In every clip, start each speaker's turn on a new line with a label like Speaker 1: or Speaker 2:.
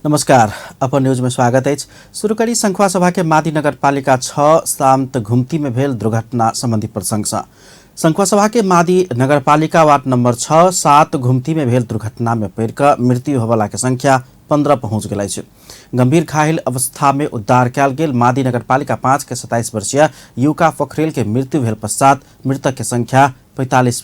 Speaker 1: नमस्कार, अपन न्यूज में स्वागत अछि। शुरू करी संखुआ सभा के मादी नगरपालिका 6 शांत घुमती में भेल दुर्घटना संबंधी प्रसंग सँ। संखुआ सभा के मादी नगरपालिका वार्ड नंबर 6 7 घुमती में भेल दुर्घटना में पड़ि कऽ मृत्यु होबला के संख्या 15 पहुंच गेल अछि। गंभीर घायल अवस्था में उद्धार कयल गेल मादी नगरपालिका 5 के 27 वर्षीय युका पोखरेल के मृत्यु भेल पश्चात मृतक के संख्या 45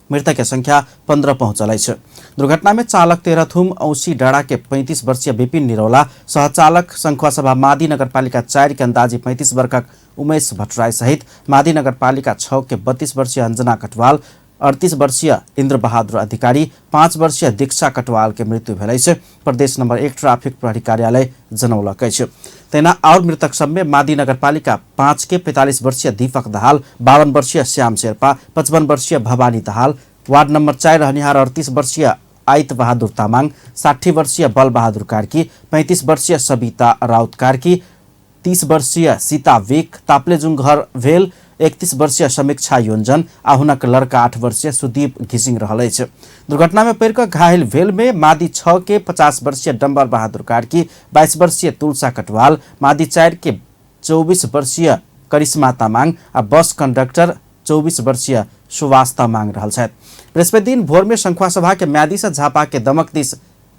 Speaker 1: मृतक के संख्या 15 पहुंचल अछि। दुर्घटना में चालक तेरहथुम औसी डाँडा के 35 वर्षीय विपिन निरौला, सहचालक संखुआसभा मादी नगरपालिका 4 के अंदाजी 35 वर्षक उमेश भट्टराई सहित मादी नगरपालिका 6 के 32 वर्षीय अंजना कटवाल, 38 वर्षीय इंद्र बहादुर अधिकारी, 5 वर्षीय दीक्षा कटवाल के मृत्यु भेल अछि। प्रदेश नंबर 1 ट्रैफिक प्रहरी कार्यालय जनौलक अछि। तहिना और मृतक सब में मादी नगरपालिका 5 के 45 वर्षीय दीपक दाहाल, 52 वर्षीय श्याम शेर्पा, 55 वर्षीय भवानी दाहाल, वार्ड नंबर 4 रहनिहार 38 वर्षीय आइत बहादुर तामाङ, 60 वर्षीय बल बहादुर कार्की, 35 वर्षीय सबिता राउत कार्की, 30 वर्षीय सीता विक, ताप्लेजुङ घर भेल 31 वर्षीय समीक्षा योंजन आ हुनक लड़का 8 वर्षीय सुदीप घिसिङ रहल अछि। दुर्घटना में पड़ि कऽ घायल भेल में मादी 6 के 50 वर्षीय डम्बर बहादुर कार्की, 22 वर्षीय तुलसा कटवाल, मादी 4 के 24 वर्षीय करिश्मा तामाङ आ बस कंडक्टर 24 वर्षीय सुभाष तामाङ रहल छथि। बृहस्पति दिन भोर में संखुआ सभा के म्यादी से झापा के दमक दिस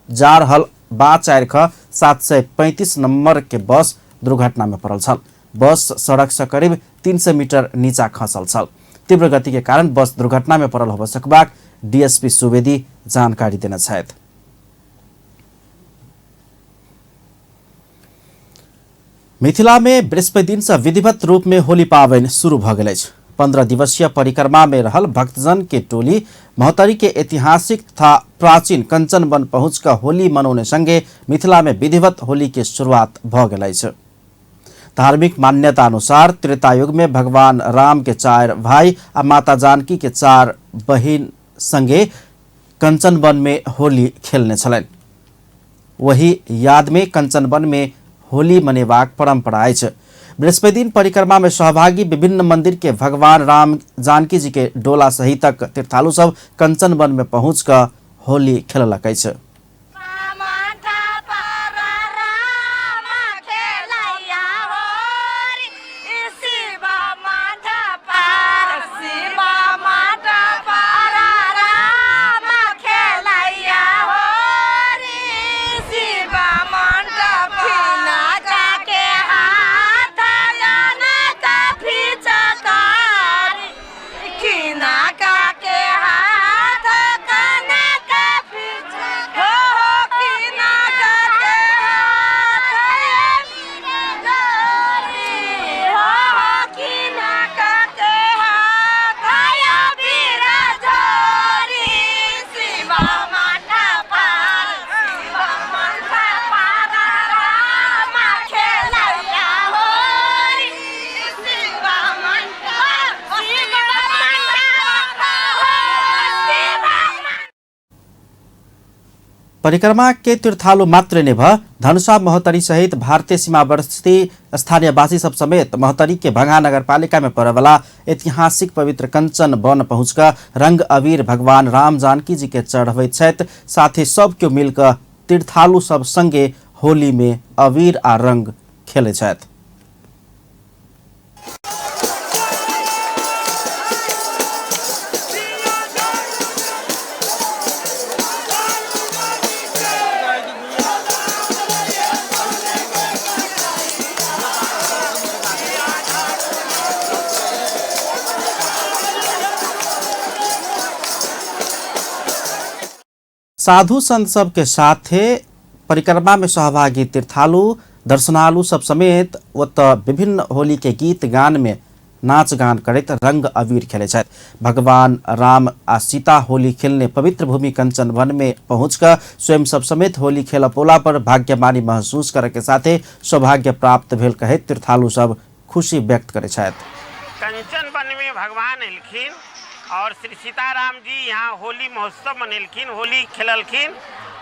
Speaker 1: जा रहल बा 4 ख 735 नंबर के बस दुर्घटना में पड़ल छल। बस सड़क से करीब 300 मीटर नीचा खसल छल। तीव्र गति के कारण बस दुर्घटना में पड़ल होबय सकबाक डीएसपी सुवेदी जानकारी देने छथि। मिथिला में बृहस्पति दिन से विधिवत रूप में होली पाबनि शुरू भ गेल अछि। 15 दिवसीय परिक्रमा में रहल भक्तजन के टोली महोत्तरी के ऐतिहासिक तथा प्राचीन कंचन वन पहुंच कऽ होली मनौने संगे मिथिला में विधिवत होली के शुरुआत भ गेल अछि। धार्मिक मान्यता अनुसार त्रेतायुग में भगवान राम के 4 भाई आ माता जानकी के 4 बहिन संगे कंचन वन में होली खेलने छलनि। वही याद में कंचन वन में होली मनेबाक परंपरा अछि। बृहस्पति दिन परिक्रमा में सहभागी विभिन्न मंदिर के भगवान राम जानकी जी के डोला सहितक तीर्थालु सब कंचन वन में पहुंच कऽ होली खेललक अछि। परिक्रमा के तीर्थालु मात्र नै भ धनुषा महोत्तरी सहित भारतीय सीमावर्ती स्थानीयवासी सब समेत महोत्तरी के भंगा नगरपालिका में पड़ेवाला ऐतिहासिक पवित्र कंचन वन पहुँच कऽ रंग अबीर भगवान राम जानकी जी के चढ़बैत छथि। साथ ही सब केओ मिल कऽ तीर्थालु सब संगे होली में अबीर आ रंग खेलै छथि। साधु संत सब के साथे परिक्रमा में सहभागी तीर्थालु दर्शनालु सब समेत ओतऽ विभिन्न होली के गीत गान में नाच गान करैत रंग अबीर खेलै छथि। भगवान राम आ सीता होली खेलने पवित्र भूमि कंचन वन में पहुँच कऽ स्वयं सब समेत होली खेल पौला पर भाग्यमानी महसूस करऽ के साथे सौभाग्य प्राप्त भेल कहैत तीर्थालु सब खुशी व्यक्त करै छथि।
Speaker 2: कंचन वन में भगवान एलखिन और श्री सीताराम जी यहाँ होली महोत्सव मनेलखिन, होली खेललखिन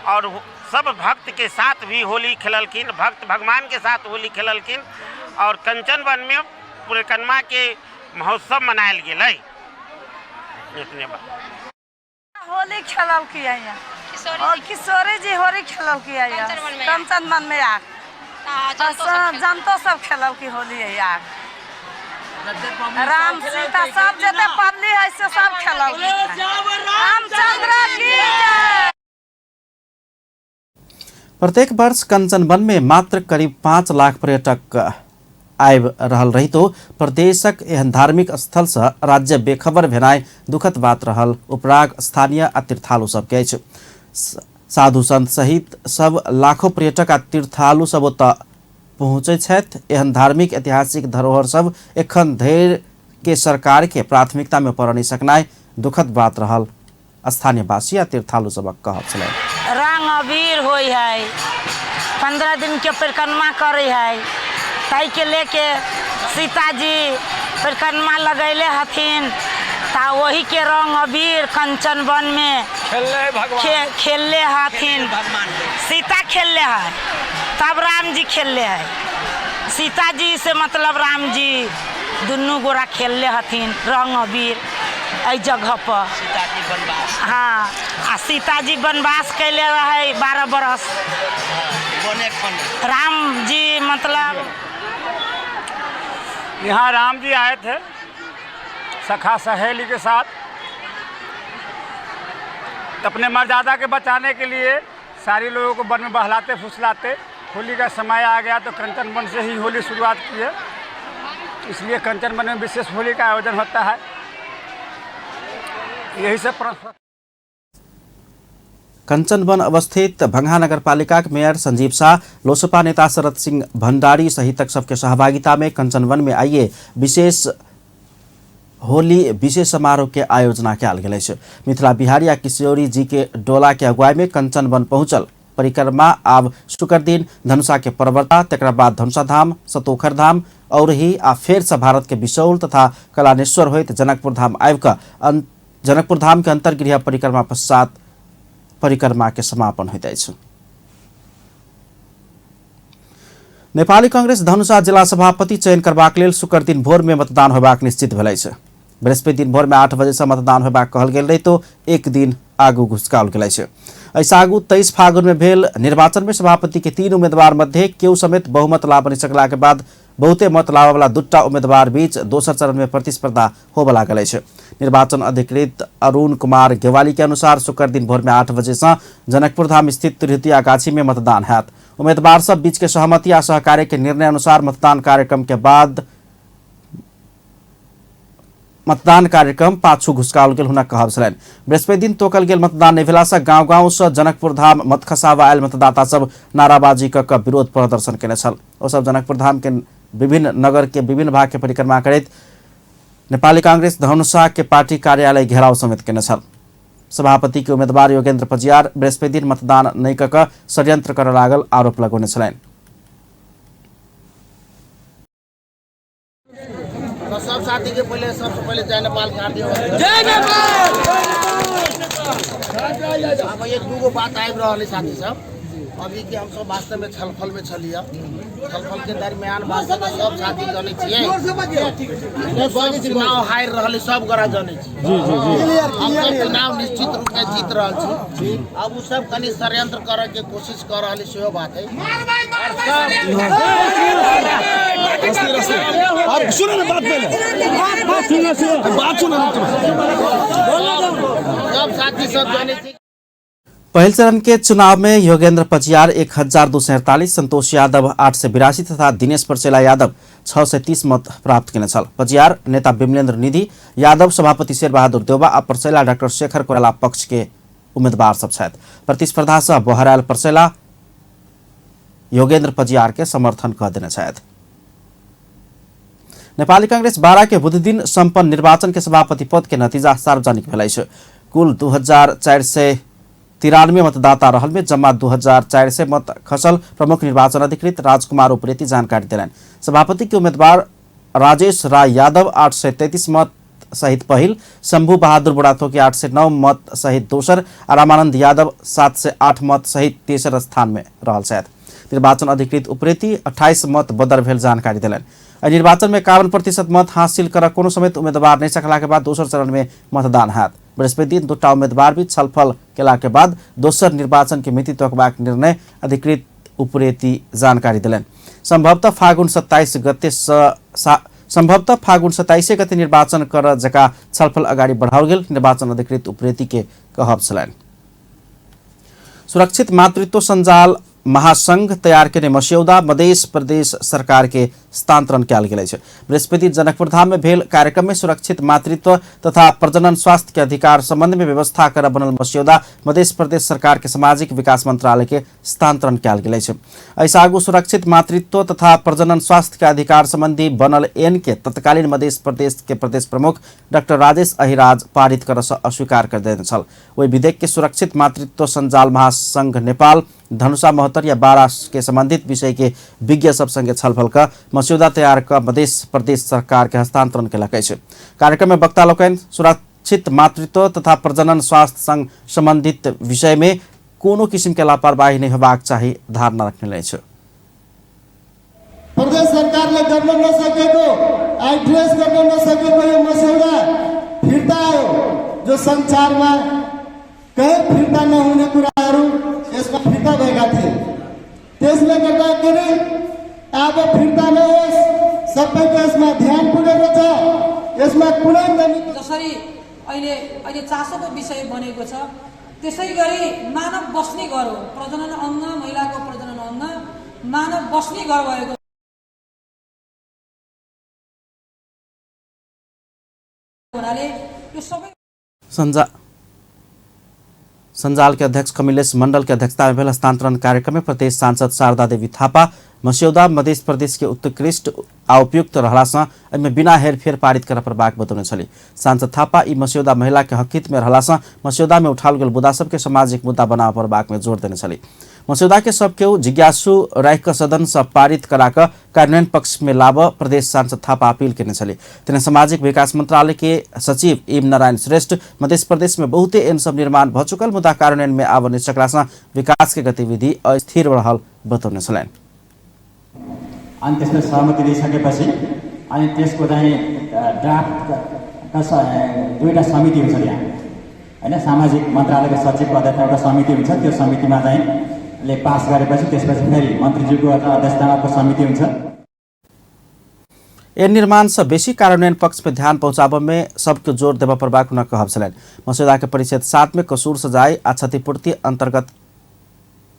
Speaker 2: और सब भक्त के साथ भी होली खेललखिन, भक्त भगवान के साथ होली खेललखिन और कंचन वन में परिक्रमा के महोत्सव मनायल गेलै। इतने बात।
Speaker 3: होली खेललकै यहाँ। और किशोरी जी होली खेलल की है कंचन मन में आ जनतो सब खेलल की होली है यार। राम सीता सब जते पबनी है से सब खेलल। रामचंद्र की जय।
Speaker 1: प्रत्येक वर्ष कंचन वन में मात्र करीब 5 लाख पर्यटक आबि रहल रहितो प्रदेशक एहन धार्मिक स्थल से राज्य बेखबर भेनाइ दुखद बात रहल उपराग स्थानीय आ तीर्थालु सबके अछि। साधु संत सहित सब लाखों पर्यटक आ तीर्थालु सब ओतऽ पहुँचै छथि। एहन धार्मिक ऐतिहासिक धरोहर सब एखन धरि के सरकार के प्राथमिकता में पड़ नहीं सकनाइ दुखद बात रहल स्थानीयवासी आ तीर्थालु सबक कहब छलनि।
Speaker 4: रंग अबीर होइ है, 15 दिन के परिक्रमा करे है, ताहि के लेके सीताजी परिक्रमा लगैले हथिन ता वही के रंग अबीर कंचन वन में खेलले हथिन। सीता खेलले है तब राम जी खेलले है। सीता जी से मतलब राम जी दुनू गोरा खेलले हथिन रंग अबीर एहि जगह पर। हाँ, आ सीताजी वनवास कैले रहे 12 बरस। राम जी मतलब
Speaker 5: यहाँ राम जी आए थे सखा सहेली के साथ, अपने मर्यादा के बचाने के लिए सारे लोगों को वन में बहलाते फुसलाते। होली का समय आ गया तो कंचन वन से ही होली शुरुआत की है, इसलिए कंचन वन में विशेष होली का आयोजन होता है। यही सब परंपरा।
Speaker 1: कंचन वन अवस्थित भंगहा नगरपालिका के मेयर संजीव शाह, लोसपा नेता शरद सिंह भंडारी सहितक सबके सहभागिता में कंचन वन में आइए विशेष होली विशेष समारोह के आयोजना कयल गेल अछि। मिथिला बिहारी आ किशोरी जी के डोला के अगुवाई में कंचन वन पहुंचल परिक्रमा आब शुक्र दिन धनुषा के परबता, तकरा बाद धनुषा धाम, सतोखर धाम और ही आ फेर से भारत के बिसौल तथा कलानेश्वर होइत जनकपुर धाम आबि कऽ जनकपुर धाम के अंतर्गृह परिक्रमा पश्चात परिक्रमा के समापन होइत अछि। नेपाली कांग्रेस धनुषा जिला सभापति चयन करबाक लेल शुक्र दिन भोर में मतदान होबाक निश्चित भेल अछि। बृहस्पति दिन भोर में 8 बजे से मतदान होबाक कहल गेल रहितो एक दिन आगू घुसकाओल गेल अछि। एहिसँ आगू 23 फागुन में भेल निर्वाचन में सभापति के 3 उम्मीदवार मध्य केओ समेत बहुमत लाभ नहि सकला के बाद बहुते मत लाबऽवला 2 उम्मीदवार बीच दोसर चरण में प्रतिस्पर्धा होबऽ लागल अछि। निर्वाचन अधिकृत अरुण कुमार गेवाली के अनुसार शुक्र दिन भोर में 8 बजे से जनकपुर धाम स्थित तिरहुतिया गाछी में मतदान हैत। उम्मीदवार सब बीच के सहमति आ सहकार्य के निर्णय अनुसार मतदान कार्यक्रम के बाद मतदान कार्यक्रम पाछू घुसकाओल गेल हुनक कहब छलनि। बृहस्पति दिन तोकल गेल मतदान नहि भेला से गाँव गाँव से जनकपुर धाम मत खसाबऽ आयल मतदाता सब नाराबाजी कऽ कऽ विरोध प्रदर्शन केने छल। ओ सब जनकपुर धाम के विभिन्न नगर के विभिन्न भाग के परिक्रमा करैत नेपाली कांग्रेस धनुषा के पार्टी कार्यालय घेराव समेत केने छल। सभापति के उम्मीदवार योगेंद्र पजियार बृहस्पति दिन मतदान नहि कऽ कऽ षड्यंत्र करऽ लागल आरोप लगौने छलनि।
Speaker 6: तो सब साथी के पहले सबसे पहले जय नेपाल के हार्दिक
Speaker 7: जय नेपाल।
Speaker 6: अब एक दूगो बात आबि रहल है साथी सब। अभी के हम सब वास्तव में छलफल में छलिए, छलफल के दरमियान वास्तव में सब साथी जाने छियै, सब चुनाव हारि रहल है, सब गोरा जाने छियै। हम सब चुनाव निश्चित रूप में जीत रहल छी। अब उ सब कनि षड्यंत्र करे के कोशिश कर रहल है, सेहो बात है।
Speaker 7: अब सुनो ना बात पहले, बात सुनो ना तुम।
Speaker 6: सब साथी सब जाने छी।
Speaker 1: पहिल चरण के चुनाव में योगेंद्र पजियार 1248, संतोष यादव 882 तथा दिनेश परसेला यादव 630 मत प्राप्त केने छल। पजियार नेता विमलेन्द्र निधि यादव, सभापति शेरबहादुर देउवा आ परसेला डाक्टर शेखर कोइराला पक्ष के उम्मीदवार सब छथि। प्रतिस्पर्धा से बहरायल परसेला योगेंद्र पजियार के समर्थन कऽ देने छथि। नेपाली कांग्रेस 12 के बुध दिन सम्पन्न निर्वाचन के सभापति पद के नतीजा सार्वजनिक भेल अछि। कुल 2493 मतदाता रहल में जम्मा 2400 मत खसल प्रमुख निर्वाचन अधिकृत राजकुमार उप्रेती जानकारी देलनि। सभापति के उम्मीदवार राजेश राय यादव 833 मत सहित पहिल, शंभू बहादुर बुढ़ाथोकी 809 मत सहित दोसर आ रामानंद यादव 708 मत सहित तेसर स्थान में रहल छथि। निर्वाचन अधिकृत उप्रेती 28 मत बदर भेल जानकारी देलनि। एहि निर्वाचन में 51% मत हासिल कर कोनो समेत उम्मीदवार नहीं सकला के बाद दोसर चरण में मतदान हैत। बृहस्पति दिन दूटा उम्मीदवार बीच छलफल केला के बाद दोसर निर्वाचन के मिति तोकबाक निर्णय अधिकृत उप्रेती जानकारी दिलनि। संभवतः फागुन 27 गते संभवतः फागुन 27 गते निर्वाचन कर जका छलफल अगाडि बढ़ाओल गेल निर्वाचन अधिकृत उप्रेती के कहब छलनि। सुरक्षित मातृत्व सञ्जाल महासंघ तैयार केने मस्यौदा मध्य प्रदेश सरकार के स्थानांतरण कयल गेल अछि। बृहस्पति जनकपुर धाम में भेल कार्यक्रम में सुरक्षित मातृत्व तथा प्रजनन स्वास्थ्य के अधिकार संबंध में व्यवस्था कर बनल मस्यौदा मध्य प्रदेश सरकार के सामाजिक विकास मंत्रालय के स्थानांतरण कयल गेल अछि। एहिसँ आगू सुरक्षित मातृत्व तथा प्रजनन स्वास्थ्य के अधिकार संबंधी बनल एन के तत्कालीन मध्य प्रदेश के प्रदेश प्रमुख डॉक्टर राजेश अहिराज पारित कर अस्वीकार कर देने छल। ओहि विधेयक के सुरक्षित मातृत्व सञ्जाल महासंघ नेपाल धनुषा महोत्तरी या बारा के संबंधित विषय के विज्ञ सब संगे छलफल क मस्यौदा तैयार क मध्य प्रदेश सरकार के हस्तांतरण केलक अछि। कार्यक्रम में वक्ता लोकनि सुरक्षित मातृत्व तथा प्रजनन स्वास्थ्य संग संबंधित विषय में कोनो किसिम के लापरवाही नहीं होबाक चाही धारणा रखने अछि।
Speaker 8: प्रदेश सरकारले गर्न नसकेको, एड्रेस गर्न नसकेको यो मस्यौदा फिर्ता आयो, जो संसारमा कहीँ फिर्ता नहुने कुराहरू यसमा फिर्ता भएका थिए। त्यसले गर्दाखेरि अब फिर्ता नहोस्, सबैको यसमा ध्यान पुगेको छ। यसमा कुनै पनि
Speaker 9: जसरी अहिले अहिले चासोको विषय बनेको छ त्यसै गरी मानव बस्ने घर हो प्रजनन अङ्ग, महिलाको प्रजनन अङ्ग मानव बस्ने घर भएको हुनाले यो सबै
Speaker 1: सञ्जाल के अध्यक्ष कमिलेश मंडल के अध्यक्षता में भेल हस्तांतरण कार्यक्रम में प्रदेश सांसद शारदा देवी थापा मस्यौदा मध्य प्रदेश के उत्कृष्ट आ उपयुक्त रहला सँ एहिमे बिना हेरफेर पारित करऽ पड़बाक बतौने छली। सांसद थापा ई मस्यौदा महिला के हकहित में रहला सँ मस्यौदा में उठाओल गेल मुद्दा सबके सामाजिक मुद्दा बनाबऽ पड़बाक में जोर देने छली। मस्यौदा के सब केओ जिज्ञासु राखि कऽ सदन सँ पारित करा कऽ कार्यान्वयन पक्ष में लाबऽ प्रदेश सांसद थापा अपील केने छली। तेना सामाजिक विकास मंत्रालय के सचिव एम नारायण श्रेष्ठ मध्य प्रदेश में बहुते एन सब निर्माण भऽ चुकल मुद्दा कार्यान्वयन में आबऽ नहि सकला सँ विकास के गतिविधि अस्थिर रहल बतौने छलनि।
Speaker 10: अनि त्यसमा सहमति दिइसकेपछि अनि त्यसको चाहिँ ड्राफ्ट दुईवटा समिति हुन्छ त्यहाँ हैन, सामाजिक मन्त्रालयको सचिवको अध्यक्षता एउटा समिति हुन्छ, त्यो समितिमा चाहिँ ले पास गरेपछि त्यसपछि फेरि मन्त्रीज्यूको अध्यक्षतामा अर्को समिति हुन्छ।
Speaker 1: एन निर्माण से बेसी कार्यान्वयन पक्ष में ध्यान पहुंचाबऽ में सबके जोर देबऽ पड़बाक हुनक कहब छलनि। मस्यौदा के परिच्छेद 7 में कसूर सजाय आ क्षतिपूर्ति अंतर्गत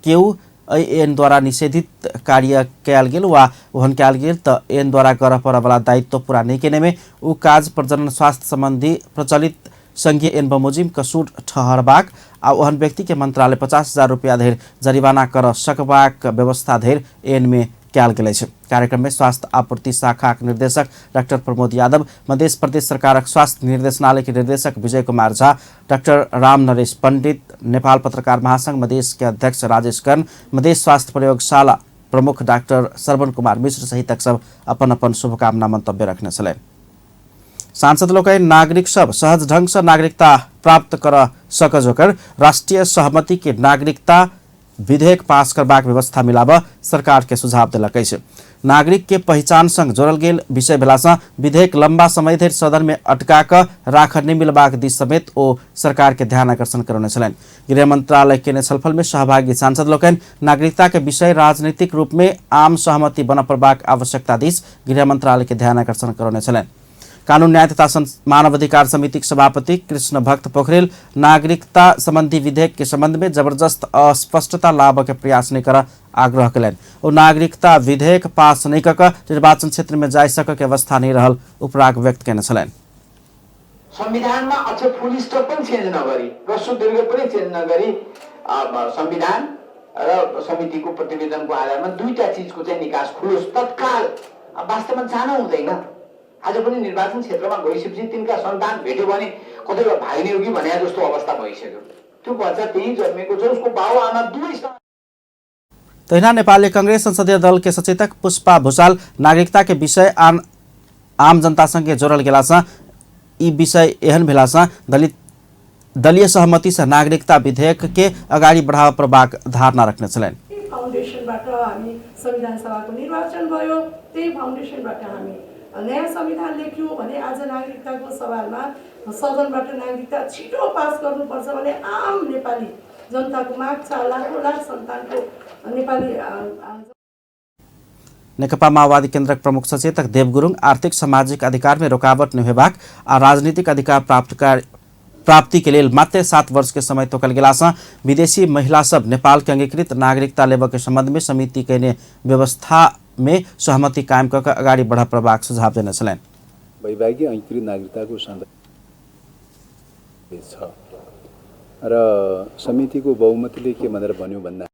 Speaker 1: केओ एहि एन द्वारा निषेधित कार्य कयल गेल वा ओहन कयल गेल तऽ एन द्वारा करऽ पड़ऽ वाला दायित्व पूरा नहि केने में ओ काज प्रजनन स्वास्थ्य संबंधी प्रचलित संघीय एन बमोजिम कसूर ठहरबाक आ ओहन व्यक्ति के मंत्रालय 50,000 रुपया धरि जरिमाना कर सकबाक व्यवस्था धरि एन में कयल गेल अछि। कार्यक्रम में स्वास्थ्य आपूर्ति शाखाक निर्देशक डॉक्टर प्रमोद यादव, मध्य प्रदेश सरकारक स्वास्थ्य निर्देशनालय के निर्देशक विजय कुमार झा, डॉक्टर राम नरेश पंडित, नेपाल पत्रकार महासंघ मधेश के अध्यक्ष राजेश कर्ण, मधेश स्वास्थ्य प्रयोगशाला प्रमुख डॉक्टर श्रवण कुमार मिश्र सहितक सब अपन अपन शुभकामना मंतव्य रखने छलनि। सांसद लोकनि नागरिक सब सहज ढंग से नागरिकता प्राप्त कर सक जोकर राष्ट्रीय सहमति के नागरिकता विधेयक पास करबाक व्यवस्था मिलाबऽ सरकार के सुझाव देलक अछि। नागरिक के पहिचान संग जोड़ल गेल विषय भेला सँ विधेयक लंबा समय धरि सदन में अटका कऽ राखऽ नहि मिलबाक दिस समेत ओ सरकार के ध्यान आकर्षण करौने छलनि। गृह मंत्रालय केने छलफल में सहभागी सांसद लोकनि नागरिकता के विषय राजनीतिक रूप में आम सहमति बनऽ पड़बाक आवश्यकता दिस गृह मंत्रालय के ध्यान आकर्षण करौने छलनि। कानून न्याय तथा मानवाधिकार समिति के सभापति कृष्ण भक्त पोखरेल नागरिकता संबंधी विधेयक के संबंध में जबरदस्त अस्पष्टता लाबऽ के प्रयास नहीं कर आग्रह कयलनि। ओ नागरिकता विधेयक पास नहीं कऽ निर्वाचन क्षेत्र में जाय सकऽ के अवस्था नहीं रहल उपराग व्यक्त केने छलनि।
Speaker 11: संविधानमा अक्षर फुल स्टप पनि चेन्ज नगरी र सुदीर्घ पनि चेन्ज नगरी संविधान र समितिको प्रतिवेदनको आधारमा दुईटा चिजको चाहिँ निकास खुलोस् तत्काल। वास्तवमा जान हुँदैन। आज पनि निर्वाचन क्षेत्रमा गइसकेपछि तिनका सन्तान भेट्यो भने कतै भाग्ने हो कि भने जस्तो अवस्था भइसक्यो। त्यो बच्चा त्यहीँ जन्मेको छ, उसको बाउ आमा दुवैसँग।
Speaker 1: तहिना नेपाली कांग्रेस संसदीय दल के सचेतक पुष्पा भूषाल नागरिकता के विषय आम जनता संगे जोड़ल गेला सँ ई विषय एहन भेला सँ दलीय सहमति से नागरिकता विधेयक के अगाडि बढ़ाबऽ पड़बाक धारणा रखने छलनि।
Speaker 12: फाउन्डेसनबाट हामी संविधान सभाको निर्वाचन भयो, त्यही फाउन्डेसनबाट हामी नयाँ संविधान लेख्यौँ भने आज नागरिकताको सवालमा सदनबाट नागरिकता छिटो पास गर्नुपर्छ भने आम नेपाली जनताको माग छ। लाखौँ लाख सन्तानको नेपाली।
Speaker 1: नेकपा माओवादी केन्द्रक प्रमुख सचेतक देव गुरुङ आर्थिक सामाजिक अधिकार में रोकावट नहि होबाक आ राजनीतिक अधिकार प्राप्ति के लेल मात्र 7 वर्ष के समय तोकल गेला सँ विदेशी महिला सब नेपाल के अंगीकृत नागरिकता लेबऽ के संबंध में समिति कयने व्यवस्था में सहमति कायम कऽ के अगाडि बढ़ पड़बाक सुझाव देने छलनि।
Speaker 13: वैवाहिक अंगीकृत नागरिकताको सन्दर्भ छ र समितिको बहुमतले के भनेर भन्यो भन्दा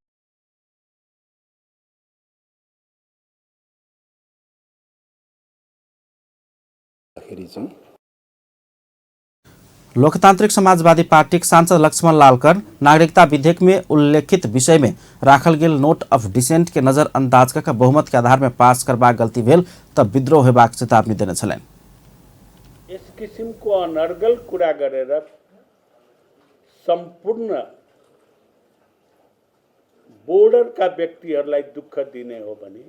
Speaker 13: चाहिँ
Speaker 1: लोकतांत्रिक समाजवादी पार्टीक सांसद लक्ष्मण लालकर नागरिकता विधेयक में उल्लेखित विषय में राखल गेल नोट ऑफ डिसेंट के नजरअंदाज कऽ बहुमत के आधार में पास करबाक गलती भेल तब विद्रोह होबाक चेतावनी देने छलनि।
Speaker 14: यस किसिमको अनर्गल कुरा गरेर सम्पूर्ण बोर्डरका व्यक्तिहरूलाई दुःख दिने हो भने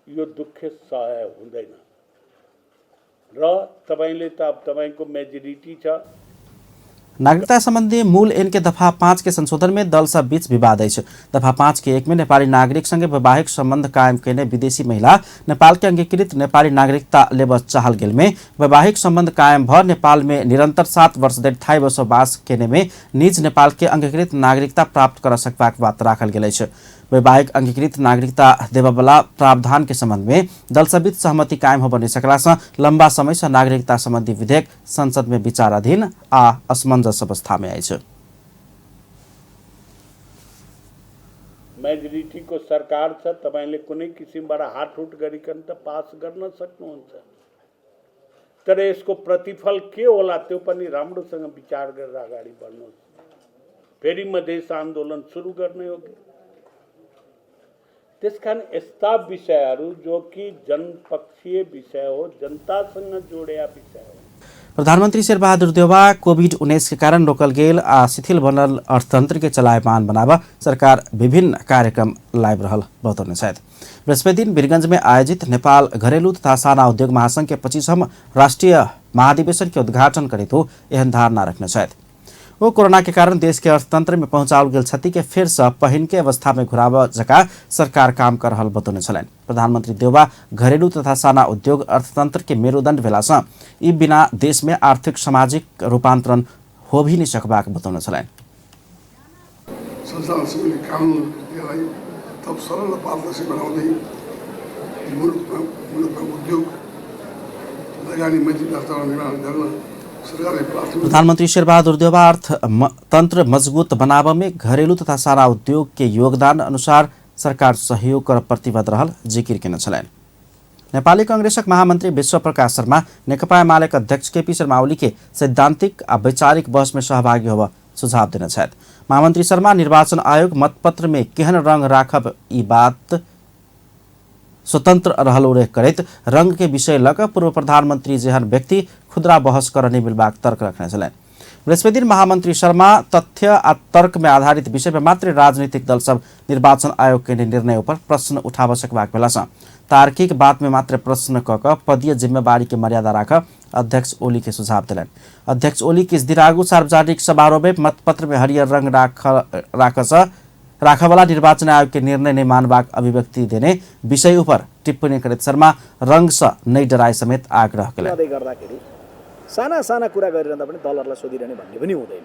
Speaker 14: यो दुःख सहाय हुँदैन र तपाईले त अब तपाईको मेजोरिटी छ।
Speaker 1: नागरिकता संबंधी मूल ऐन के दफा 5 के संशोधन में दल सब बीच विवाद अछि। दफा 5 के 1 में नेपाली नागरिक संगे वैवाहिक संबंध कायम कयने विदेशी महिला नेपाल के अंगीकृत नेपाली नागरिकता लेबऽ चाहल गेल में वैवाहिक संबंध कायम भ नेपाल में निरंतर 7 वर्ष धरि स्थायी बसोबास केने में निज नेपाल के अंगीकृत नागरिकता प्राप्त कर सकबाक बात राखल गेल अछि। वैवाहिक अंगीकृत नागरिकता देबऽवला प्रावधान के संबंध में दल सब बीच सहमति कायम होबऽ नहि सकला सँ लंबा समय से नागरिकता संबंधी विधेयक संसद में विचाराधीन आ असमंजस अवस्था में अछि।
Speaker 14: मेजोरिटीको सरकार छ, तपाईले कुनै किसिमबाट हातहुट गरिकन त पास गर्न सक्नुहुन्छ, तर यसको प्रतिफल के होला त्यो पनि राम्रोसँग विचार गरेर अगाडि बढ्नुहोस्। फेरि मधेस आन्दोलन सुरु गर्ने हो कि? त्यसकारण यस्ता विषयहरू जो कि जनपक्षीय विषय हो, जनतासँग जोडिया विषय हो।
Speaker 1: प्रधानमंत्री शेरबहादुर देउवा कोविड-19 के कारण रोकल गेल आ शिथिल बनल अर्थतंत्र के चलायमान बनाबऽ सरकार विभिन्न कार्यक्रम लाइब रहल बतौने छथि। बृहस्पति दिन वीरगंज में आयोजित नेपाल घरेलू तथा साना उद्योग महासंघ के 25वां राष्ट्रीय महाधिवेशन के उद्घाटन करैत ओ एहन धारणा रखने छथि। ओ कोरोना के कारण देश के अर्थतंत्र में पहुंचाओल गेल क्षति के फेर से पहिन के अवस्था में घुराबऽ जका सरकार काम कर रहल बतौने छलनि। प्रधानमंत्री देउवा घरेलू तथा साना उद्योग अर्थतंत्र के मेरुदंड भेला सँ ई बिना देश में आर्थिक सामाजिक रूपांतरण हो भी नहीं सकबाक बतौने छलनि।
Speaker 15: संचालन समितिले कानुन प्रक्रियालाई थप सरल र पारदर्शी बनाउँदै मुलुकमा उद्योग लगानी मैत्री वातावरण निर्माण गर्न
Speaker 1: प्रधानमंत्री शेरबहादुर देउवा अर्थतंत्र मजबूत बनाबऽ में घरेलू तथा साना उद्योग के योगदान अनुसार सरकार सहयोग कर प्रतिबद्ध रहल जिकिर केने छलनि। नेपाली कांग्रेसक महामंत्री विश्व प्रकाश शर्मा नेकपा एमाले अध्यक्ष केपी शर्मा ओली के सैद्धांतिक आ वैचारिक बहस में सहभागी होबऽ सुझाव देने छथि। महामंत्री शर्मा निर्वाचन आयोग मतपत्र में केहन रंग राखब ई बात स्वतंत्र रहल उल्लेख करैत रंग के विषय लऽ कऽ पूर्व प्रधानमंत्री जेहन व्यक्ति खुदरा बहस करऽ नहि मिलबाक तर्क रखने छलनि। बृहस्पति दिन महामंत्री शर्मा तथ्य आ तर्क में आधारित विषय पर मात्र राजनीतिक दल सब निर्वाचन आयोग के निर्णय पर प्रश्न उठाबऽ सकबाक भेला सँ तार्किक बात में मात्र प्रश्न कऽ कऽ पदीय जिम्मेवारी के मर्यादा राखऽ अध्यक्ष ओली के सुझाव देलनि। अध्यक्ष ओली किछु दिन आगू सार्वजनिक समारोह में मतपत्र में हरियर रंग राखऽवला निर्वाचन आयोग के निर्णय नहीं मानबाक अभिव्यक्ति देने विषय ऊपर टिप्पणी करैत शर्मा रंग से नहीं डराए समेत आग्रह केलनि।
Speaker 16: गर्दाखेरि साना साना कुरा गरिरहँदा पनि दलहरूलाई सोधिरहने भन्ने पनि हुँदैन,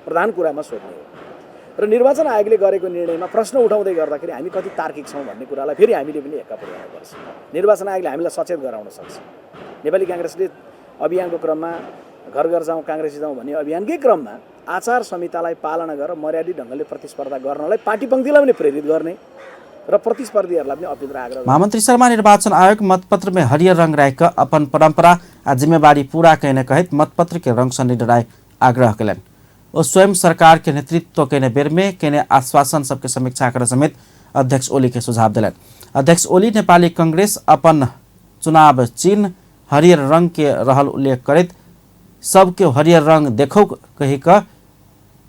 Speaker 16: प्रधान कुरामा सोध्ने हो र निर्वाचन आयोगले गरेको निर्णयमा प्रश्न उठाउँदै गर्दाखेरि हामी कति तार्किक छौँ भन्ने कुरालाई फेरि हामीले पनि हेक्का पुर्याउनुपर्छ। निर्वाचन आयोगले हामीलाई सचेत गराउन सक्छ। नेपाली काङ्ग्रेसले अभियानको क्रममा घर घर जाउँ काङ्ग्रेसी जाउँ भन्ने अभियानकै क्रममा आचार संहितालाई पालना गरेर मर्यादित ढङ्गले प्रतिस्पर्धा गर्नलाई पार्टी पङ्क्तिलाई पनि प्रेरित गर्ने र प्रतिस्पर्धीहरूलाई पनि अपिल र आग्रह।
Speaker 1: महामंत्री शर्मा निर्वाचन आयोग मतपत्र में हरियर रंग राखि कऽ अपन परंपरा आ जिम्मेवारी पूरा कयने कहैत मतपत्र के रंग सँ निडराय आग्रह केलनि। ओ स्वयं सरकार के नेतृत्व केने बेर में केने आश्वासन सबके समीक्षा करऽ समेत अध्यक्ष ओली के सुझाव देलनि। अध्यक्ष ओली नेपाली कांग्रेस अपन चुनाव चिन्ह हरियर रंग के रहल उल्लेख करैत सबके हरियर रंग देखो कही कऽ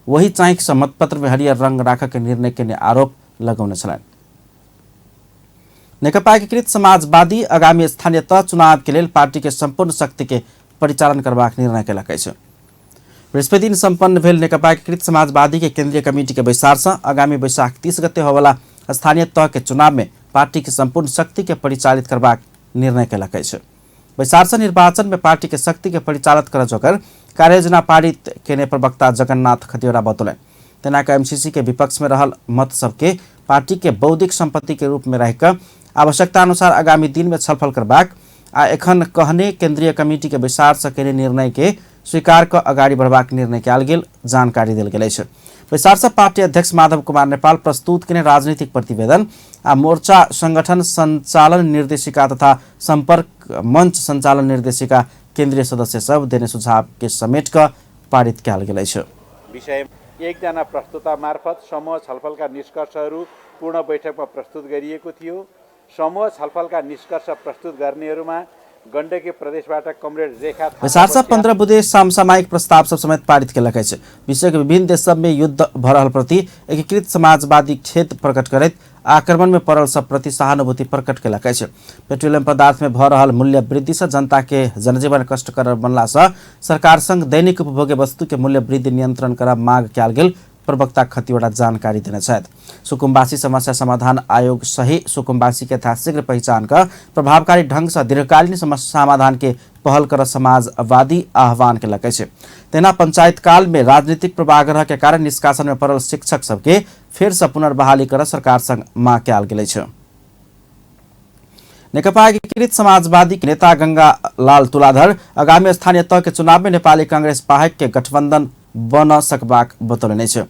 Speaker 1: वही चाँखि से मतपत्र में हरियर रंग राखऽ के निर्णय केने आरोप लगौने छलनि। नेकपा एकीकृत समाजवादी आगामी स्थानीय तह चुनाव के लेल पार्टी के संपूर्ण शक्ति के परिचालन करबाक निर्णय केलक अछि। बृहस्पति दिन सम्पन्न भेल नेकपा एकीकृत समाजवादी के केंद्रीय कमिटी के बैसार से आगामी बैसाख 30 गते होवला स्थानीय तह के चुनाव में पार्टी के संपूर्ण शक्ति के परिचालित करबाक निर्णय केलक अछि। बैसार से निर्वाचन में पार्टी के शक्ति के परिचालित कर जोकर कार्ययोजना पारित केने प्रवक्ता जगन्नाथ खतिवड़ा बतौलनि। तेना के एमसीसी के विपक्ष में रहल मत सबके पार्टी के बौद्धिक संपत्ति के रूप में रहिकऽ आवश्यकता अनुसार आगामी दिन में छलफल करबाक आ एखन कहने केंद्रीय कमिटी के बैसार से केने निर्णय के स्वीकार कऽ अगाडि बढ़बाक निर्णय कयल गेल जानकारी देल गेल अछि। बैसार से पार्टी अध्यक्ष माधव कुमार नेपाल प्रस्तुत केने राजनीतिक प्रतिवेदन आ मोर्चा संगठन संचालन निर्देशिका तथा संपर्क मंच संचालन निर्देशिका केंद्रीय सदस्य सब देने सुझाव के समेट कऽ पारित कयल गेल अछि।
Speaker 13: विषय एकजना प्रस्तोता मार्फत समूह छलफलका निष्कर्षहरू पूर्ण बैठकमा प्रस्तुत गरिएको थियो। समूह छलफलका निष्कर्ष प्रस्तुत गर्नेहरूमा गण्डकी प्रदेशबाट कमरेड रेखा
Speaker 1: बैसार से 15 बुँदे समसामयिक प्रस्ताव सब समेत पारित केलक अछि। विश्व के विभिन्न देश सब में युद्ध भ रहल प्रति एकीकृत समाजवादी खेद प्रकट करैत आक्रमण में पड़ल सब प्रति सहानुभूति प्रकट केलक अछि। पेट्रोलियम पदार्थ में भ रहल मूल्य वृद्धि से जनता के जनजीवन कष्टकर बनला से सरकार संग दैनिक उपभोग्य वस्तु के मूल्य वृद्धि नियंत्रण कर मांग कयल गेल प्रवक्ता खतिवड़ा जानकारी देने छथि। सुकुम्बासी समस्या समाधान आयोग सही सुकुम्बासी के यथाशीघ्र पहिचान कर प्रभावकारी ढंग से दीर्घकालीन समस्या समाधान के पहल कर समाजवादी आह्वान केलक अछि। तेना पंचायत काल में राजनीतिक पूर्वाग्रह के कारण निष्कासन में पड़ल शिक्षक सबके फेर से पुनर्बहाली कर सरकार संग मांग कयल गेल अछि। नेकपा एकीकृत समाजवादी के नेता गंगा लाल तुलाधर आगामी स्थानीय तह के चुनाव में नेपाली कांग्रेस बाहेक के गठबंधन बन सकबाक बतौलनि अछि।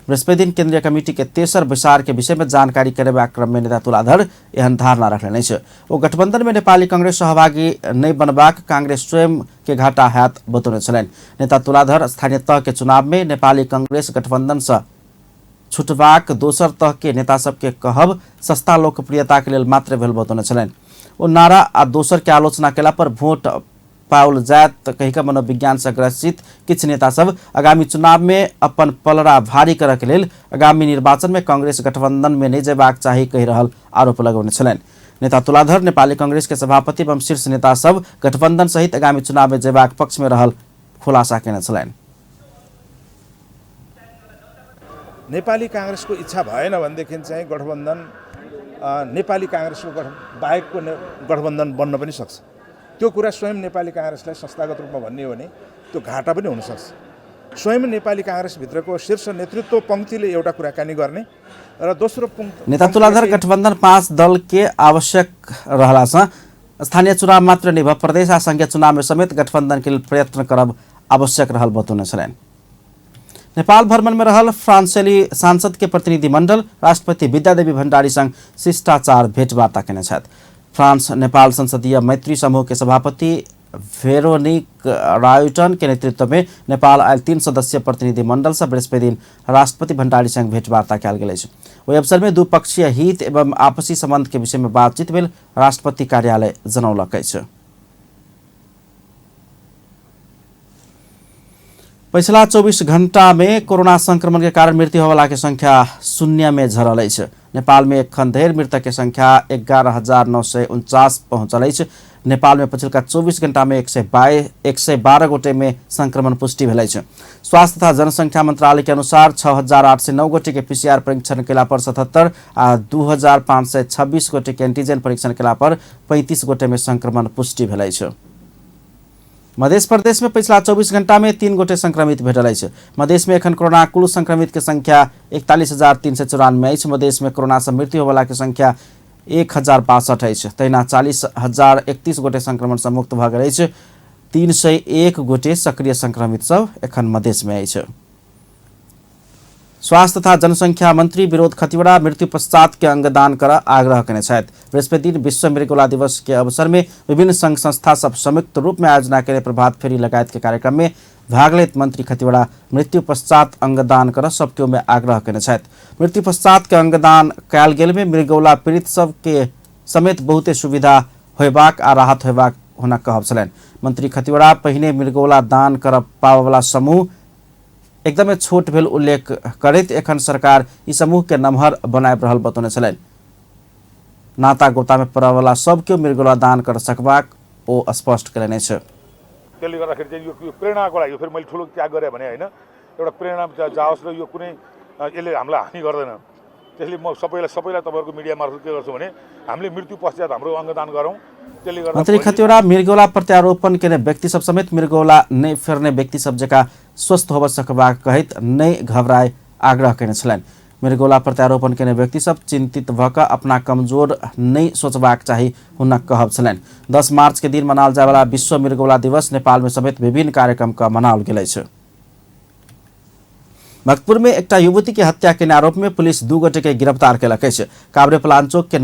Speaker 1: बृहस्पति दिन केंद्रीय कमिटी के तेसर बैसार के विषय में जानकारी करेबाक क्रम में नेता तुलाधर एहन धारणा रखलनि अछि। ओ गठबंधन में नेपाली कांग्रेस सहभागी नहि बनबाक कांग्रेस स्वयं के घाटा हैत बतौने छलनि। नेता तुलाधर स्थानीय तह के चुनाव में नेपाली कांग्रेस गठबंधन से छुटबाक दोसर तह के नेता सबके कहब सस्ता लोकप्रियता के लेल मात्र भेल बतौने छलनि। ओ नारा आ दोसर के आलोचना केला पर वोट पाओल जायत कहिक मनोविज्ञान से ग्रसित किछु नेता सब आगामी चुनाव में अपन पलड़ा भारी करऽ के लेल आगामी निर्वाचन में कांग्रेस गठबंधन में नहि जेबाक चाही कहि रहल आरोप लगौने छलनि। नेता तुलाधर नेपाली कांग्रेस के सभापति एवं शीर्ष नेता सब गठबंधन सहित आगामी चुनाव में जेबाक पक्ष में रहल खुलासा केने छलनि।
Speaker 17: नेपाली काङ्ग्रेसको इच्छा भएन भनेदेखि चाहिँ गठबन्धन नेपाली काङ्ग्रेसको बाहेकको गठबन्धन बन्न पनि सक्छ। त्यो कुरा स्वयं नेपाली काङ्ग्रेसलाई संस्थागत रूपमा भन्ने हो भने त्यो घाटा पनि हुनसक्छ। स्वयं नेपाली काङ्ग्रेसभित्रको शीर्ष नेतृत्व पङ्क्तिले एउटा कुराकानी गर्ने र दोस्रो
Speaker 1: नेता तुलाधर गठबन्धन 5 दल के आवश्यक रहला सँ स्थानीय चुनाव मात्र नहि भऽ प्रदेश आ संघीय चुनाव में समेत गठबंधन के लेल प्रयत्न करब आवश्यक रहल बतौने छलनि। नेपाल भ्रमण में रहल फ्रांसेली सांसद के प्रतिनिधिमंडल राष्ट्रपति विद्यादेवी भण्डारी संग शिष्टाचार भेंटवार्ता केने छथि। फ्रांस नेपाल संसदीय मैत्री समूह के सभापति वेरोनिक रायुटन के नेतृत्व में नेपाल आयल 3 सदस्यीय प्रतिनिधिमंडल से बृहस्पति दिन राष्ट्रपति भण्डारी संग भेंटवार्ता कयल गेल अछि। ओहि अवसर में द्विपक्षीय हित एवं आपसी संबंध के विषय में बातचीत भेल राष्ट्रपति कार्यालय जनौलक अछि। पछिला 24 घंटा में कोरोना संक्रमण के कारण मृत्यु होवला के संख्या 0 में झरल अछि। नेपाल में एखन धरि मृतक के संख्या 11,949 पहुंचल अछि। नेपाल में पछिलका 24 घंटा में 112 गोटे में संक्रमण पुष्टि भेल अछि। स्वास्थ्य तथा जनसंख्या मंत्रालय के अनुसार 6,809 गोटे के पीसीआर परीक्षण केला पर 77 आ 2,526 गोटे के एंटीजन परीक्षण केला पर 35 गोटे में संक्रमण पुष्टि भेल अछि। मध्य प्रदेश में पिछला 24 घंटा में 3 गोटे संक्रमित भेटल अछि। मधेश में एखन कोरोना कुल संक्रमित के संख्या 41,394 अछि। मधेश में कोरोना से मृत्यु होवला के संख्या 1,062 अछि। तहिना 40,031 गोटे संक्रमण से मुक्त भऽ गेल अछि। 301 गोटे सक्रिय संक्रमित सब एखन मधेश में अछि। स्वास्थ्य तथा जनसंख्या मंत्री विरोध खतिवड़ा मृत्यु पश्चात के अंगदान कर आग्रह केने छथि। बृहस्पति दिन विश्व मृगौला दिवस के अवसर में विभिन्न संघ संस्था सब संयुक्त रूप में आयोजना केने प्रभात फेरी लगायत के कार्यक्रम में भाग लैत मंत्री खतिवड़ा मृत्यु पश्चात अंगदान कर सबके में आग्रह केने छथि। मृत्यु पश्चात के अंगदान कयल गेल में मृगौला पीड़ित सब के समेत बहुते सुविधा होयबाक आ राहत होयबाक हुनक कहब छलनि। मंत्री खतिवड़ा पहिने मृगौला दान कर पाबयवला समूह एकदमै छोट भेल उल्लेख करैत एखन सरकार ई समूह के नमहर बनाबि रहल बतौने छलनि। नाता गोता में पड़यवला सबके मृगौला दान कर सकबाक ओ स्पष्ट कयलनि अछि।
Speaker 18: त्यसले गर्दाखेरि चाहिँ यो प्रेरणाको लागि, फेरि मैले ठुलो त्याग गरेँ भने होइन, एउटा प्रेरणा जाओस् र यो कुनै यसले हामीलाई हानि गर्दैन। त्यसले म सबैलाई तपाईँहरूको मिडिया मार्फत के गर्छु भने हामीले मृत्यु पश्चात हाम्रो अङ्गदान गरौँ। त्यसले गर्दा
Speaker 1: मन्त्री खतिवड़ा मृगौला प्रत्यारोपण केने व्यक्ति सब समेत मृगौला नै फेर्ने व्यक्ति सब जका स्वस्थ होब सकबाक कहैत नै घबराए आग्रह केने छलनि। मृगौला प्रत्यारोपण केने व्यक्ति सब चिंतित भऽ कऽ अपना कमजोर नै सोचबाक चाही हुनक कहब छलनि। 10 मार्च के दिन मनाओल जायवला विश्व मृगौला दिवस नेपाल में समेत विभिन्न कार्यक्रम का मनाओल गेल अछि। भक्तपुर में एकटा युवती के हत्या के आरोप में पुलिस 2 गोटे के गिरफ्तार केलक अछि। काभ्रे पलाञ्चोक के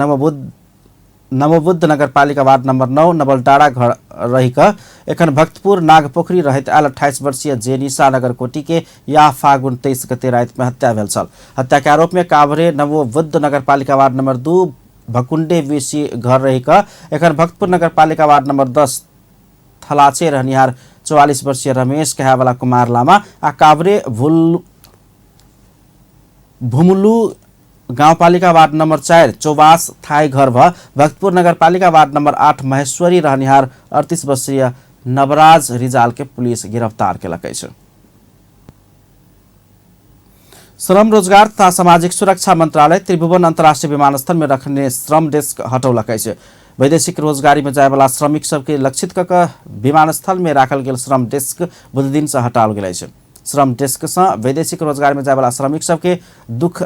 Speaker 1: नवबुद्ध नगरपालिका वार्ड नंबर 9 नवलडाँडा घर रहि कऽ एखन भक्तपुर नागपोखरी रहैत आयल 28 वर्षीय जेनिसा नगरकोटी के या फागुन 23 गते राति में हत्या भेल छल। हत्या के आरोप में काभ्रे नवबुद्ध नगरपालिका वार्ड नंबर 2 भकुंडे बेसी घर रहि कऽ एखन भक्तपुर नगरपालिका वार्ड नंबर 10 थलाचे रहनिहार 44 वर्षीय रमेश कहावाला कुमार लामा आ काभ्रे भुमुलु गाउँपालिका वार्ड नम्बर 4 चौवास थाई घर भ भक्तपुर नगरपालिका वार्ड नम्बर 8 महेश्वरी रहनिहार 38 वर्षीय नवराज रिजाल के पुलिस गिरफ्तार केलक अछि। श्रम रोजगार तथा सामाजिक सुरक्षा मंत्रालय त्रिभुवन अंतर्राष्ट्रीय विमानस्थल में रखने श्रम डेस्क हटौलक अछि। वैदेशिक रोजगारी में जायवला श्रमिक सबके लक्षित कऽ कऽ विमानस्थल में राखल गेल श्रम डेस्क बुधदिन से हटाओल गेल अछि। श्रम डेस्क से वैदेशिक रोजगार में जायवला श्रमिक सबके दुख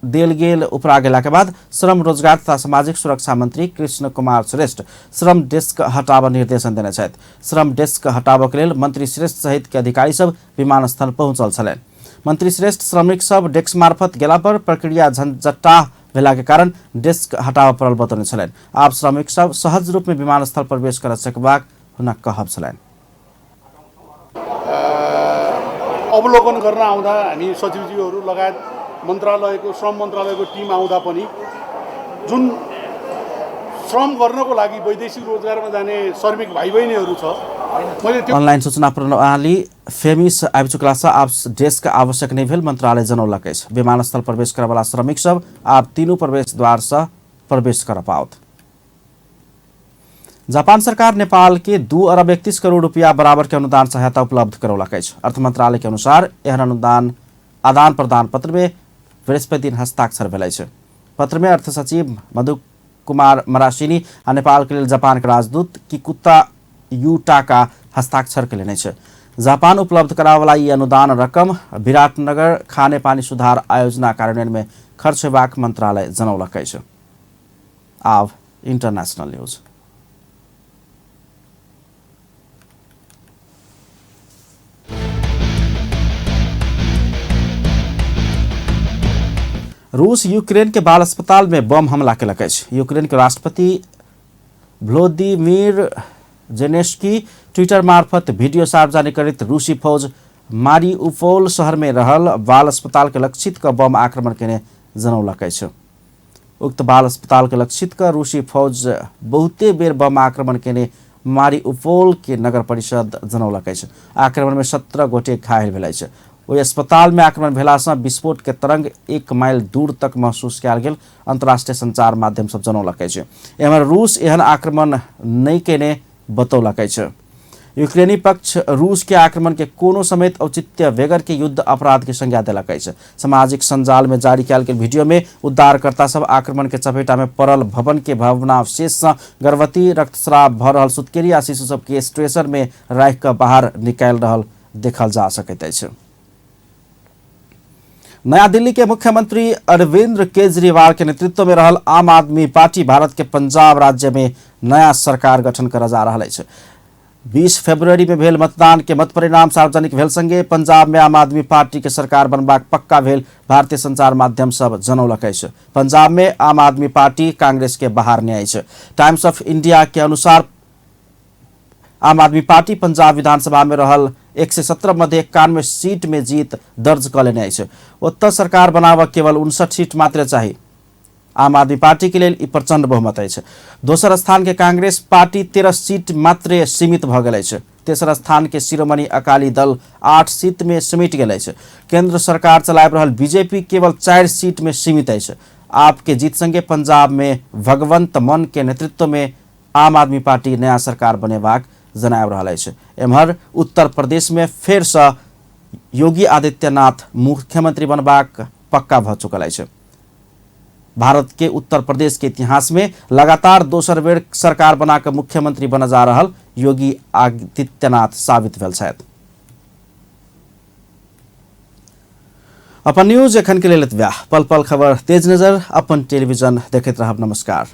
Speaker 1: देल गेल उपरा गेला के बाद श्रम रोजगार तथा सामाजिक सुरक्षा मंत्री कृष्ण कुमार श्रेष्ठ श्रम डेस्क हटाबऽ निर्देशन देने छथि। श्रम डेस्क हटाबऽ के लेल मंत्री श्रेष्ठ सहित के अधिकारी सब विमानस्थल पहुंचल छलनि। मंत्री श्रेष्ठ श्रमिक सब डेस्क मार्फत गेला पर प्रक्रिया झंझटाह भेला के कारण डेस्क हटाबऽ पड़ल बतौने छलनि। आब श्रमिक सब सहज रूप में विमानस्थल प्रवेश कर सकबाक हुनक कहब छलनि।
Speaker 15: अवलोकन गर्न आउँदा हामी सचिवज्यूहरू लगायत मन्त्रालयको श्रम मन्त्रालयको टिम आउँदा पनि जुन श्रम गर्नको लागि वैदेशिक रोजगारमा जाने श्रमिक भाइ बहिनीहरू छ, मैले त्यो
Speaker 1: अनलाइन सूचना प्रणाली फेमिस आबि चुकला से आब डेस्क आवश्यक नहि भेल मंत्रालय जनौलक अछि। विमानस्थल प्रवेश करऽवला श्रमिक सब आब तीनू प्रवेश द्वार से प्रवेश कर पाओत। जापान सरकार नेपाल के 2 अरब 31 करोड़ रुपया बराबर के अनुदान सहायता उपलब्ध करौलक अछि। अर्थ मंत्रालय के अनुसार एहन अनुदान आदान प्रदान पत्र में बृहस्पति दिन हस्ताक्षर भेल अछि। पत्र में अर्थ सचिव मधु कुमार मरासिनी आ नेपाल के लेल जापान के राजदूत किकुता यूटाका हस्ताक्षर कयलनि अछि। जापान उपलब्ध करावला ई अनुदान रकम विराटनगर खानेपानी सुधार आयोजना कार्यान्वयन में खर्च होयबाक मंत्रालय जनौलक अछि। आब इंटरनेशनल न्यूज। रूस यूक्रेन के बाल अस्पताल में बम हमला केलक अछि। यूक्रेन के राष्ट्रपति भ्लोदिमीर जेलेंस्की ट्विटर मार्फत वीडियो सार्वजनिक करैत रूसी फौज मारिउपोल शहर में रहल बाल अस्पताल के लक्षित क बम आक्रमण केने जनौलक अछि। उक्त बाल अस्पताल के लक्षित क रूसी फौज बहुते बेर बम आक्रमण केने मारिउपोल के नगर परिषद जनौलक अछि। आक्रमण में 17 गोटे घायल भेल अछि। ओहि अस्पताल में आक्रमण भेला सँ विस्फोट के तरंग 1 माइल दूर तक महसूस कयल गेल अंतर्राष्ट्रीय संचार माध्यम सब जनौलक अछि। एम्हर रूस एहन आक्रमण नहि केने बतौलक अछि। यूक्रेनी पक्ष रूस के आक्रमण के कोनो समेत औचित्य बेगर के युद्ध अपराध के संज्ञा देलक अछि। सामाजिक संजाल में जारी कयल गेल वीडियो में उद्धारकर्ता सब आक्रमण के चपेटा में पड़ल भवन के भवनावशेष सँ गर्भवती रक्तस्राव भऽ रहल सुतकेरी आ शिशु सब के स्ट्रेचर में राखि कऽ बाहर निकालि रहल देखल जा सकैत अछि। नया दिल्ली के मुख्यमंत्री अरविंद केजरीवाल के नेतृत्व में रहल आम आदमी पार्टी भारत के पंजाब राज्य में नया सरकार गठन करऽ जा रहल अछि। 20 फरवरी में भेल मतदान के मत परिणाम सार्वजनिक भेल संगे पंजाब में आम आदमी पार्टी के सरकार बनबाक पक्का भेल भारतीय संचार माध्यम सब जनौलक अछि। पंजाब में आम आदमी पार्टी कांग्रेस के बाहर नहि अछि। टाइम्स ऑफ इंडिया के अनुसार आम आदमी पार्टी पंजाब विधानसभा में रहल 117 मध्ये 91 सीट में जीत दर्ज कऽ लेने अछि। ओतऽ सरकार बनाबऽ केवल 59 सीट मात्र चाही। आम आदमी पार्टी के लेल ई प्रचंड बहुमत अछि। दोसर स्थान के कांग्रेस पार्टी 13 सीट मात्रे सीमित भऽ गेल अछि। तेसर स्थान के शिरोमणि अकाली दल 8 सीट में सिमटि गेल अछि। केंद्र सरकार चलाबि रहल बीजेपी केवल 4 सीट में सीमित अछि। आप के जीत संगे पंजाब में भगवंत मन के नेतृत्व में आम आदमी पार्टी नया सरकार बनेबाक जनाबि रहल अछि। एम्हर उत्तर प्रदेश में फेर सँ योगी आदित्यनाथ मुख्यमंत्री बनबाक पक्का भऽ चुकल अछि। भारत के उत्तर प्रदेश के इतिहास में लगातार दोसर बेर सरकार बना कऽ मुख्यमंत्री बनऽ जा रहल योगी आदित्यनाथ साबित भेल छथि। अपन न्यूज एखन के लेल एतबे। पल पल खबर तेज नजर अपन टेलीविजन देखैत रहब। नमस्कार।